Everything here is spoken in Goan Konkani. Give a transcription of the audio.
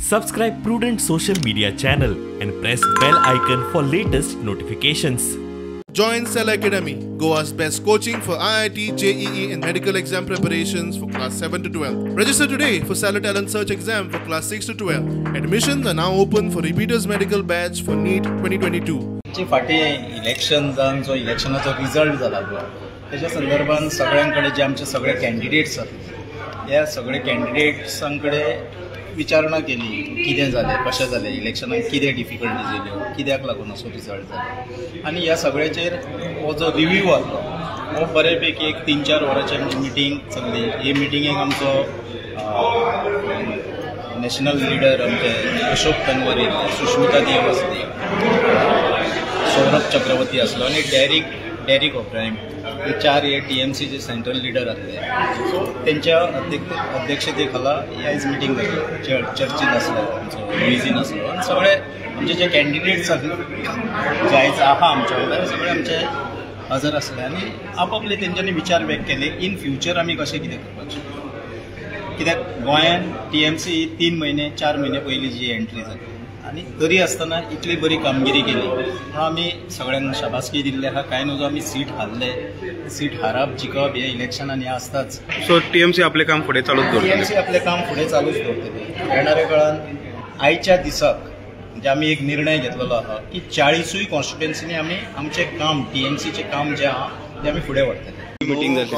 Subscribe Prudent social media channel and press bell icon for latest notifications. Join Cell Academy, Goa's best coaching for IIT, JEE and medical exam preparations for class 7 to 12. Register today for Cellar Talent Search exam for class 6 to 12. Admissions are now open for repeaters medical batch for NEET 2022. फाटी इलेक्शन जावन जो इलेक्शनाचो रिजल्ट जाला पळय तेच्या संदर्भान सगळ्यां कडेन जे आमचे सगळे कॅन्डिडेट्स आसात ह्या सगळे कॅन्डिडेट्सां कडेन विचारणा केली कितें जालें कशें जालें इलेक्शनाक कितें डिफिकल्टीज येयल्यो कित्याक लागून असो रिजल्ट जालो आनी ह्या सगळ्याचेर हो जो रिव्यू आसलो हो बरे पैकी एक 3-4 वरांची आमची मिटींग चल्ली. हे मिटिंगेक आमचो नॅशनल लिडर आमचे अशोक तन्वर येयल्ले, सुष्मिता देव आसली, सौरभ चक्रवर्ती आसलो आनी डॅरिक ओब्रायन हे 4 हे टीएमसीचे सेंट्रल लिडर आसले. सो तेंच्या अध्यक्षते खाला ही आयज मिटींग जाली. चर्चील आसलो आमचो, लुईझीन आसलो आनी सगळे आमचे जे कॅन्डिडेट्स आसले जे आयज आहा आमच्या वांगडा सगळे आमचे हजर आसले आनी आपापले तेंच्यांनी विचार व्यक्त केले इन फ्युचर आमी कशें कितें करपाचें. कित्याक गोंयान टीएमसी 3 म्हयने 4 म्हयने पयलीं जी एंट्री जाली आनी तरी आसतना इतली बरी कामगिरी केली म्हणून आमी सगळ्यांक शाबासकी दिल्ली आहा. कांय नजो आमी सीट हारले, सीट हारप जिखप हे इलेक्शनान हें आसताच. सो टीएमसी आपलें काम फुडें चालूच दवरतली. टीएमसी आपलें काम फुडें चालूच दवरतली. येणाऱ्या काळान आयच्या दिसाक म्हणजे आमी एक निर्णय घेतलेलो आहा की 40 कॉन्स्टिट्युएन्सीनी आमी आमचें काम टीएमसीचें काम जें आहा तें आमी फुडें व्हरतले. मिटींग जाली.